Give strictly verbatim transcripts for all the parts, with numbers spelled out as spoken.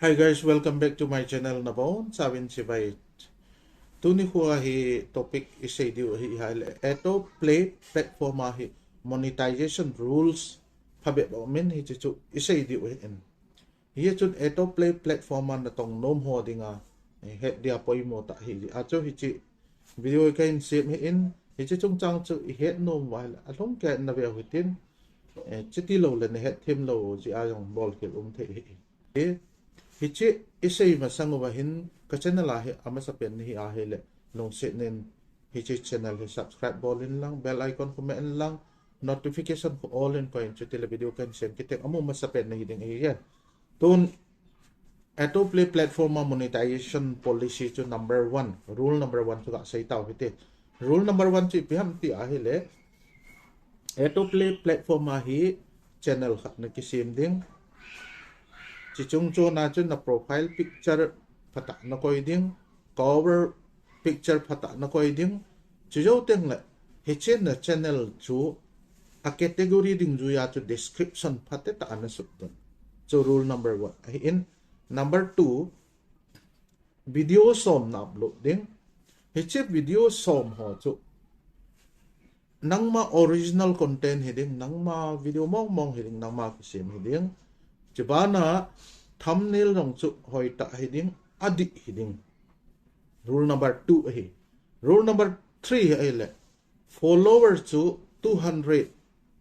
Hi guys, welcome back to my channel, Nabon Savin Sivai. Tuni khua hi topic isei diu hi hai le, Autoplay platform a hi monetization rules phabep min hi chu isei diu hi in. Hi chun Autoplay platform a natong nom ho dinga, eh, het dia poimo ta hi. Achu hichi video kahin sem hi in, hichi chungchang chu ihet nom uva le, alhung kei na veu hitin, eh, chiti lou le nahet thim lou jeh a jong bol khel um thei hi. Hi, hichi isei masang uva hin ka channel a hi amasapen nahi a hi le, lungset in hichi channel hi subscribe bol in lang, bell icon khu me in lang, notification khu all in koi in, chuti le video kahin sem kit teng amu masapen nahi ding ahi. Tun Autoplay platform a monetization policy chu number one, rule number one chu gasei tau hite. Rule number one chu ipi ham ti a hi le, Autoplay platform a hi channel khat nakisem ding. Chuche chung chon a chu na profile picture phatah nakoi ding, cover picture phatah nakoi ding. Chujou teng le, hiche na channel chu a category dungjuia chu description phatecha nasut ding. Chu rule number one ahi in. Number two, video som na upload ding. Hiche video som ho chu nangma original content hi ding, nangma video mong mong hi ding, nangma kisem hi ding. Chubana thumbnail jong chu hoitah hi ding, adih hi ding. Rule number two ahi. Rule number three ahi le, follower chu two hundred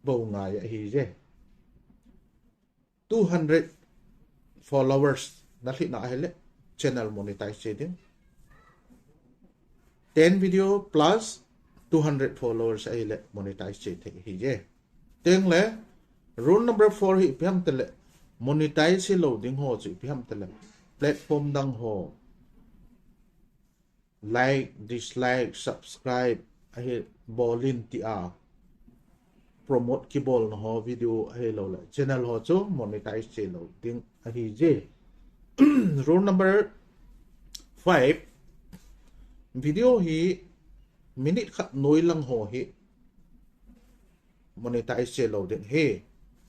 bou ngai ahije. Two hundred followers nalhi na ahi le, channel monetize che ding. Ten video plus two hundred followers ahi le, monetize che thei ahije. Teng le, rule number four hi ipi ham ti le, monetize hilou ding ho chu ipi ham ti le, platform dang ho like, dislike, subscribe ahi bol in tia promote kibol na ho video ahilou le channel ho chu monetize che lou ding ahije. Rule number five, video hi minute khat noi lang ho hi monetize che lou ding ahi.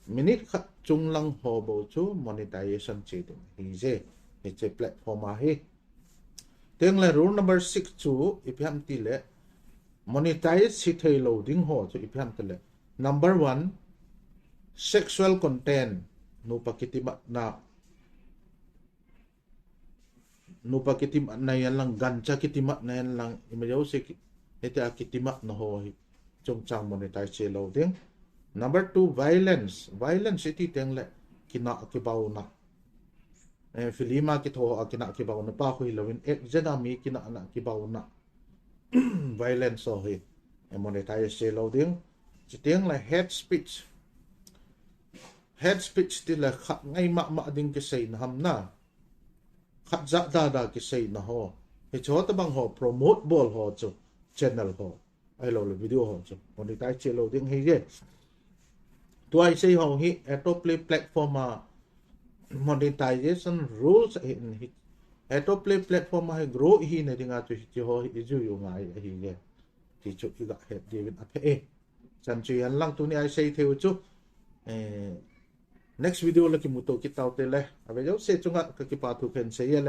Minute khat chung lang ho bou chu monetization che ding ahije. Hiche platform a hi. Teng le rule number six chu ipi ham ti le, monetize hithei lou ding ho chu ipi ham ti le, number one, sexual content, nupa kitimatna, nupa kitimatna hihen lang, gancha kitimatna hihen lang, ima jouse ki, hitia kitimatna ho hi chungchang monetize che lou ding. Number two, violence. Violence iti teng le, kinah kibauna. Eh, film a kitho a kinah kibauna pa khu hilou in, action a mi kinahna kibauna. Violence ho hi, eh, monetize che lou ding. Chuteng le hate speech. Hate speech ti le khat ngai mama ding kiseina ham na. Khat jat dada kiseina ho. Hiche ho tabang ho promote bol ho chu channel ho, ahilou le video ho chu monetize che lou ding ahije. Tua isei ho hi Autoplay platform a monetization rules ahi in hi. Autoplay platform a hi grow ihi na dinga chu hiche ho hi ijui u ngai ahije. Ti chu iga het diuvin apha e. Chan chu hihen lang tuni a isei theiu chu, eh, next video le kimuto kit tau te le. Ave jouse chunga kakipathu kahin sei e.